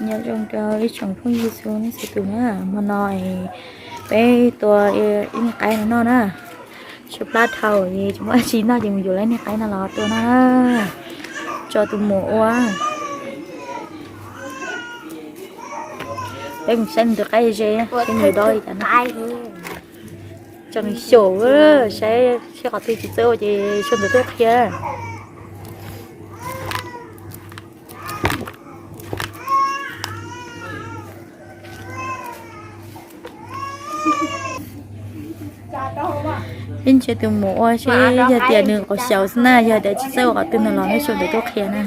Nyob zoo rau ib tsoom phooj ywg txhua leej txhua tus na, hmo no peb tua ib niag qaib no noj na. Tshaib plab dhau es tsis muaj dab tsi noj ces mus yuav ib niag qaib no los tua noj na, tso tus muam ua. Peb mus saib nws tus qaib ze, saib nws dob li cas na. Tso nws xyaum, saib, saib qhov twg tsis txawj ua ces sau ntawv tuaj qhia. Peb nrhiav tus muam ua seb yog tias nws qhov xyaum xwb na, yog tias tsis txawj ua qhov twg no los nej sau ntawv tuaj qhia na.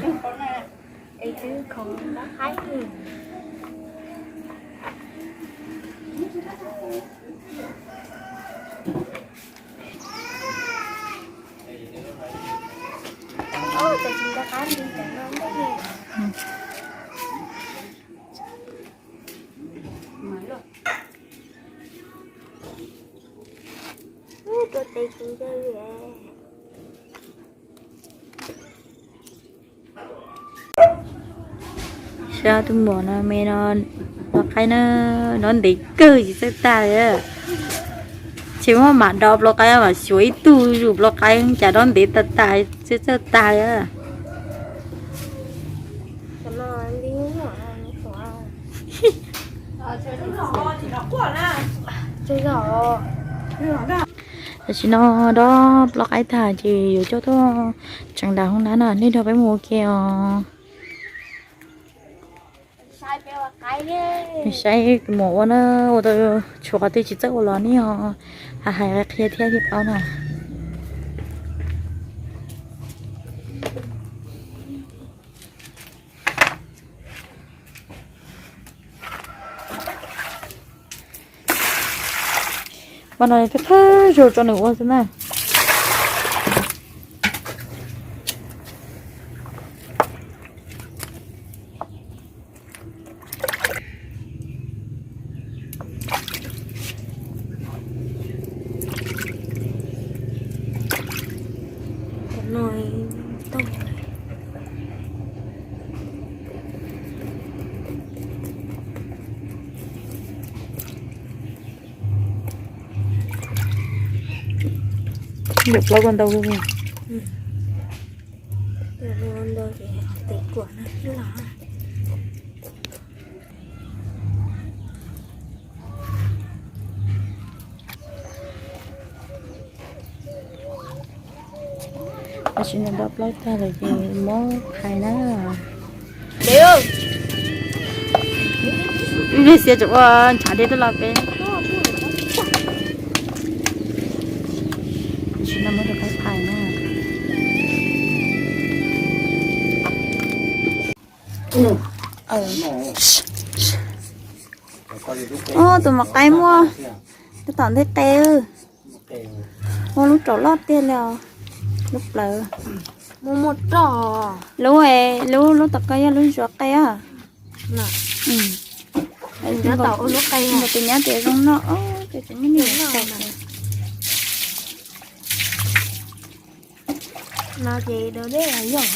Saib tus muam no me no, noj qaib na, noj ntev kawg tsis txawj tag li. Tsis muaj mam do plaub qaib mas xyuas ib tug zus plaub qaib cas noj ntev tag tag tsis txawj tag li. Tam sim no dob plaub qaib tag ces yuav coj tuaj tseem nram hoob nab na, nej nrog peb mus ua ke os. Saib tus muam ua na, ua tau tshuav qhov twg tsis txawj ua los nej ho hais qhia thiab thiaj paub na. Mas no thawj thawj zaug tso nws ua xwb na. Yuav plaub ko ntau. Tam sim no dob plaub tag lawm ces muab phais na. Ib pliag xiav tseem ua ntshav dej tuaj los peb. Tam sim no muab rau qaib phais na. Tus mos qaib muaj tab tom ntej qe. Muaj lub raum loj tiag li os. Lub plawv. Lub, lub, lub tom koj yog lub zuav qe. Tus nyab tias zoo noj, ces tsis muaj niam. No ces dej yog.